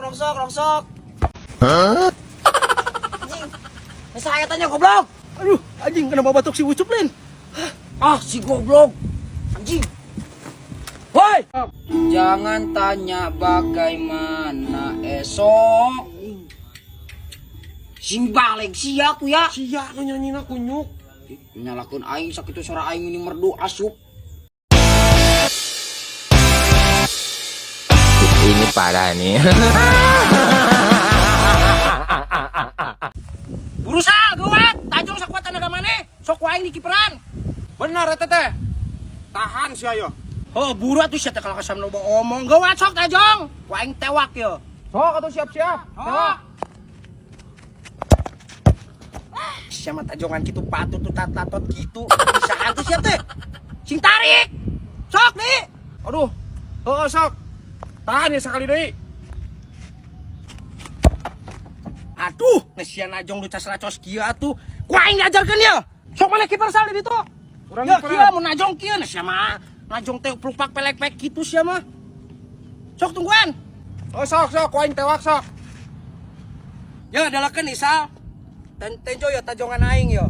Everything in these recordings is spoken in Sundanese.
Rongsok, rongsok. Anjing. Saya tanya, goblok. Aduh, anjing, kenapa batuk si Ucup, Lin? Ah, si goblok. Anjing. Woi! Jangan tanya bagaimana esok. Sing balik sia ku ya. Sia nu nyanyina, kunyuk. Nyalakeun aing sakitu suara aing ini merdu asup. Ini parah nih. Berusaha geuwat, tajong sakuat tenaga maneh, sok ku aing dikiperan. Benar eta teh. Tahan sia yo. Oh, buru atuh sia teh kalau kasam loba omong. Geuwat sok tajong, ku aing tewak yo. Sok atuh siap-siap. Tewak. Sia mah tajongan kitu patut tuh tatot gitu. Bisa atuh sia teh. Sing tarik. Sok nih. Aduh. Heeh, sok. Tahan ya sekali deui. Aduh, geus sia najong lu cas-racos kieu atuh. Ku aing diajarkeun ye. Sok mana kiper sal di ditu? Urang Ya kiperan. kieu mun najong kieu nah sia mah. Najong teh plupak pelek-pelek gitu sia mah. Sok tungguan. Oh, sok sok ku aing tewak sok. Ya dalakeun Isal. Tenjo ya tajongan aing yo.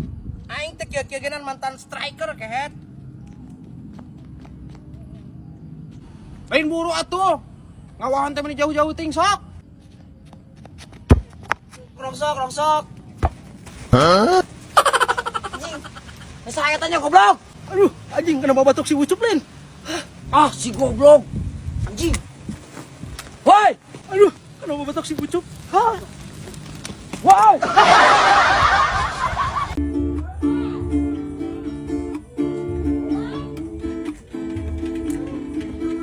Aing teh kieu-kieu genan mantan striker kehet. Lain buru atuh. Ngawahan teh meni jauh-jauh ting sok. Rongsok, rongsok. Anjing. Saya tanya, goblok. Aduh, anjing, kenapa batuk si Ucup, Lin? Ah, si goblok. Anjing. Woi! Aduh, kenapa batuk si Ucup? Hah? Woi!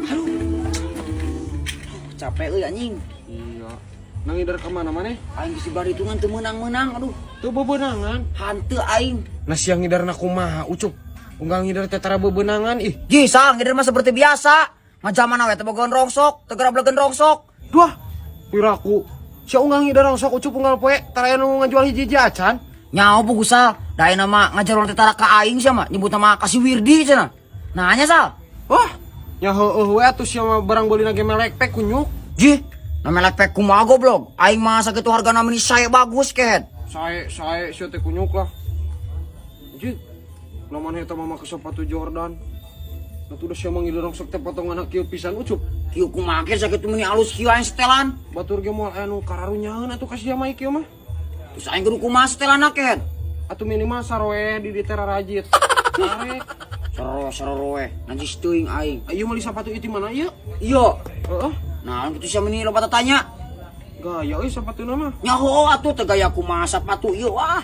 Aduh. Capek euy anjing. Iya. Nang ngider kemana maneh? Aing geus bari hitungan teu meunang-meunang, aduh. Teu bebenangan. Hanteu aing. Nah sia ngiderna kumaha, Ucup? Unggal ngider teh tara bebenangan ih. Ji, sal ngider mah seperti biasa. Ngajaman we teh bogoan rongsok, teu gerablegeun rongsok. Duh, piraku. Sia unggal ngider rongsok Ucup unggal poe tara aya nu ngajual hiji-hiji acan. Nyaho bu Sal, da ayeuna mah ngajar urang teh tara ka aing sia mah, nyebut nama kasih Wirdi cenah. Nanya Sal. Wah, nya heueuh we atuh sia mah barang beulina ge melek pek kunyuk. Ji, na melek pek kumaha goblok? Aing mah sakitu hargana meni sae bagus kehed. Sae sae sia teh kunyuk lah. Ji, lamun eta mah make sepatu Jordan. Nah tuh udah sia mah ngider rongsok teh potongan kieu pisan Ucup. Kieu kumaha ge sakitu meni alus kieu aing setelan. Batur ge moal aya nu kararunyaeun atuh ka sia mah kieu mah. Terus aing kudu kumaha setelanna kehed? Atuh minimal saroe di dieu teh rarajit. Arek. Saroe saroe, najis teuing aing. Ayo meuli sepatu ieu ti mana ieu? Iya. Heeh. Nah, kitu sia meni loba tatanya. Gaya euy sepatuna mah. Nyaho atuh teh gaya kumaha sepatu ieu wah.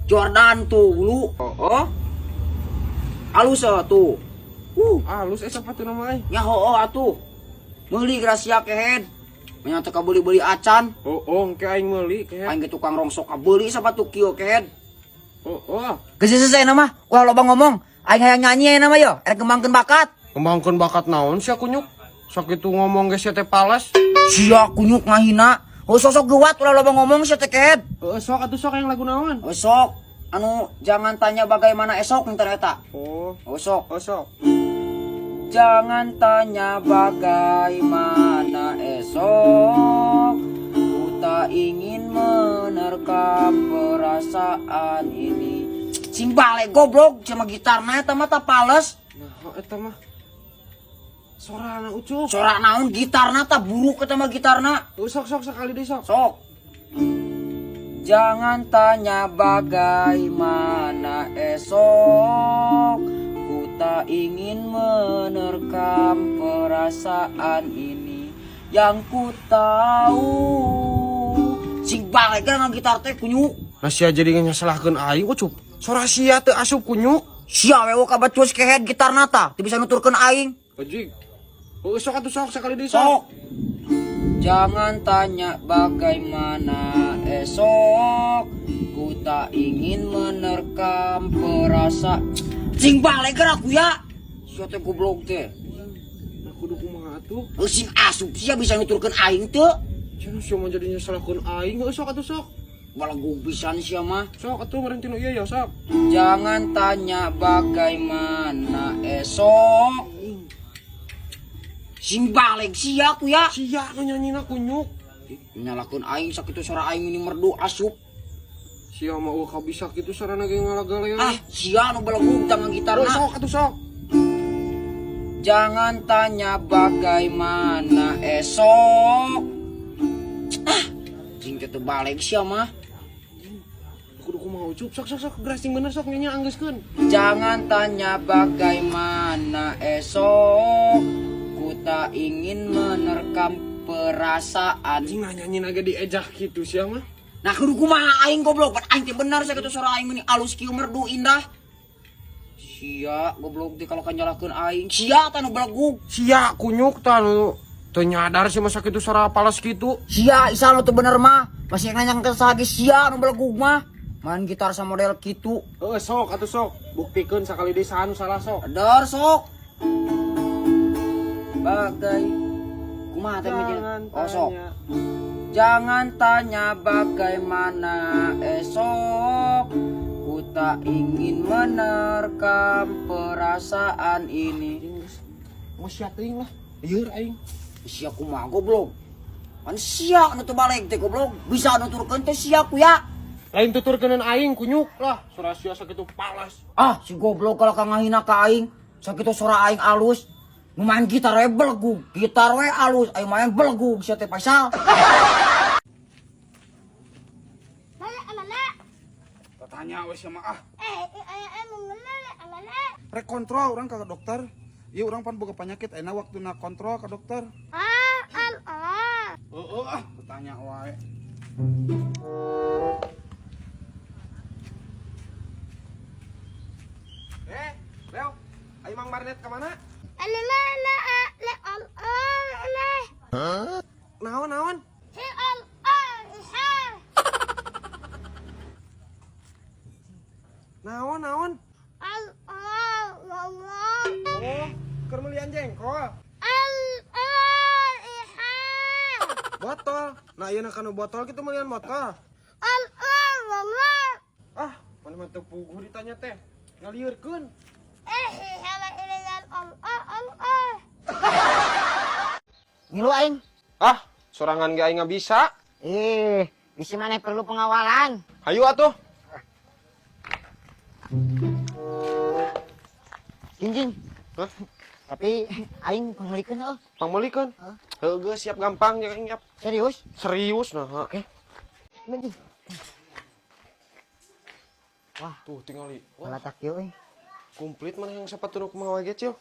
Jordan tuh lu. Oh, Alus tuh. Halus sepatuna mah euy. Nyaho atuh. Meuli Gracia kehed. Nya teh kabeuli-beuli acan. Oh, oh, engke aing meuli kehed. Aing ge tukang rongsok kabeuli sepatu kieu kehed. Oh, oh. Geus selesai nama, ulah loba ngomong. Aing hayang nyanyi aya nama yo, erek ngembangkeun bakat. Ngembangkeun bakat naon sia kunyuk? Sakitu ngomong ge sia teh pales. Sia kunyuk ngahina. Oh sosok geuwat ulah loba ngomong sia teh kehed. Heeh, sok atuh sok yang lagu naon? Oh sok, anu jangan tanya bagaimana esok ntar eta. Oh, Oh sok. oh sok. Jangan tanya bagaimana esok. Ku tak ingin menerkam perasaan ini. Sing balik goblok sama gitarna eta mah tak pales. Nah, eta mah sorana Ucup. Sorak naon gitarna tak buruk eta mah gitarna. Oh, sok sok sekali deui sok. Sok. Jangan tanya bagaimana esok. Ku tak ingin menerkam perasaan ini. Yang ku tahu. Sing balik kan gitar teh kunyuk. Nah sia jadi nyasalahkeun aing Ucup. Sora sia teu asup kunyuk. Sia we kabacus kehed gitarna tah, teu bisa nuturkeun aing. Anjing. Oh, sok atuh sok sekali deui sok. Sok. Jangan tanya bagaimana esok. Ku tak ingin menerkam perasaan. Cing balik aku ya. Sia teh goblok teh. Nah, kudu kumaha atuh? Sing asup sia bisa nuturkeun aing teu. Cenah sia mah jadi nyasalahkeun aing. Heuh sok atuh sok. Balagu pisan sia mah. Sok atuh meureun tinu ieu ya sok. Jangan tanya bagaimana esok. Sing balik sia aku ya. Sia nu nyanyina kunyuk. Nyalakeun aing sakitu suara aing ini merdu asup. Sia mah eueuh kabisa kitu sarana ge ngalagalean. Ah, sia nu belegug tangan Oh, gitarna. sok atuh sok. Jangan tanya bagaimana esok. Ah, cing teh teu balik sia mah. Kudu kumaha Ucup, sok sok sok geura sing bener sok nyanyi anggeuskeun. Jangan tanya bagaimana esok. Ku tak ingin menerkam perasaan. Anjing nah nyanyi naga diejah kitu sia mah. Nah kudu kumaha aing goblok, pan aing teh bener sakitu suara aing meni alus kieu merdu indah. Sia goblok teh kalau kan nyalahkeun aing. Sia tah nu belegug. Sia kunyuk tah nu teu nyadar sih masa kitu suara palas kitu. Sia isa nu teu bener mah. Masih nanya ke sage sia nu belegug mah. Main gitar sama model kitu. Heeh sok atuh sok, buktikeun sakali deui saha nu salah sok. Dor sok. Bagai kumaha teh mikir? Oh sok. Jangan tanya bagaimana esok. Ku tak ingin menerkam perasaan ini. Mau sia teuing lah. Lieur aing. Sia kumaha goblok. Pan sia nu teu balik teh goblok. Bisa nuturkeun teh sia ku ya. Lain tuturkeunan aing kunyuk lah, suara sia sakitu palas. Ah, si goblok kalau kang ngahina ka aing. Sakitu suara aing alus. Nu main gitar we belegug, gitar we alus, aing main belegug sia teh Faisal. Tanya we sama ah. Eh. Rek kontrol orang ke dokter. Iya orang pan boga penyakit enak waktu na kontrol ke dokter. Oh, ah, tanya wae. Eh, Leo, ayo Mang Barnet ke mana? Naon naon? Naon naon? Oh, keur melian jengkol. Botol. Nah, ieu kana botol kitu melian botol. Ah, mana mah teu puguh ditanya teh. Ngalieurkeun. Ngilu aing. Ah, sorangan ge aing bisa. Eh, bisi maneh perlu pengawalan. Hayu atuh. Jinjing. Hah? Tapi aing panglikeun heuh. Pangmeulikeun. Heuh geus siap gampang ya aing siap. Serius? Serius nah. Oke. Anjing. Wah, tuh tingali. Wah, Balatak kieu euy. komplit mana yang sepatu nu kumaha wae ge, Cil.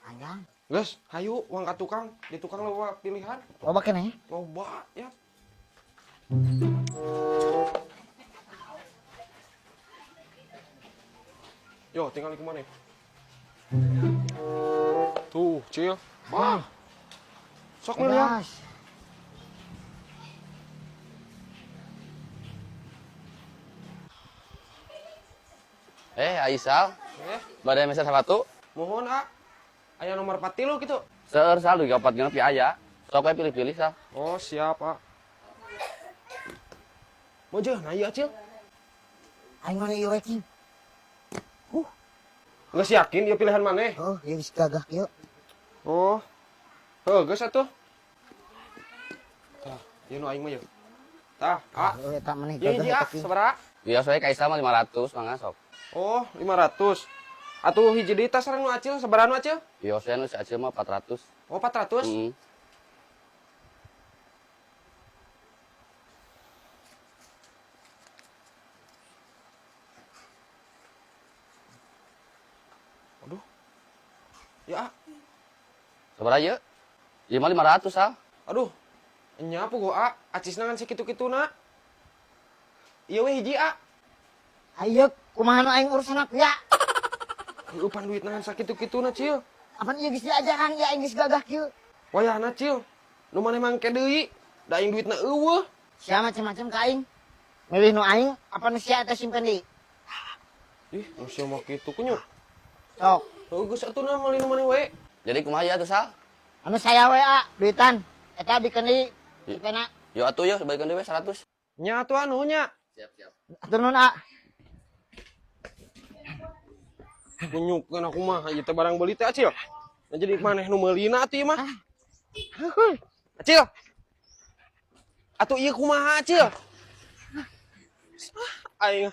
Panjang. Geus, hayu uang ka tukang, di tukang loba pilihan. Loba keneh. Loba ya. Yo, tinggal kemana? Tuh, Cil. Wah. Sok melihat. Bebas. Eh, Aisal, Eh, badai meser sepatu. mohon ah. Aya nomor 43 gitu. Seur sal dugi 46 ya aya. Sok we pilih-pilih sal. Oh, siap, ah. Mau jeuh, nah iya, Cil. Aing mana ieu we cing. Geus yakin ieu pilihan maneh? Oh, ieu geus gagah kieu. Oh. Heuh, geus atuh. Tah, ieu nu aing mah yeuh. Tah, ah. Heuh eta maneh Ieu gagah hiji eta ah, cing. sabaraha? Iya, soalnya ka Aisal mah 500 mangga sok. Oh, 500. Atuh hiji deui tas sareng nu acil, sabaraha nu acil? Iya, saya nu si Acil mah 400. Oh, 400. Heeh. Aduh. Ya, ah. Sabaraha ieu? Ieu mah 500 sal. Aduh. Nya puguh a, acisna ngan sakitu-kituna. Ieu we hiji a. Ayeuk kumaha nu aing urusan aku ya? Heueuh pan duit ngan sakitu-kituna, Cil. Apan ieu geus diajaran ya aing geus gagah kieu. Wayahna, Cil. Nu maneh mangke deui, da aing duitna eueuh. Sia macam-macam ka aing. Milih nu aing apa nu sia eta simpen deui? Ih, nu sia mah kitu kunyuk. Sok. Heueuh geus atuh na meuli nu maneh we. Jadi kumaha ieu atuh sal? Anu saya we a duitan. Eta bikeun deui. Sipena. Yo atuh yo balikeun deui we 100. Nya atuh anu nya. Siap, siap. Atur nuhun a. Kunyukkeun aku mah ieu teh barang beuli teh, Acil. Nah, jadi maneh nu meulina atuh ieu mah. Acil. Atuh ieu kumaha, Acil? Ah, aing.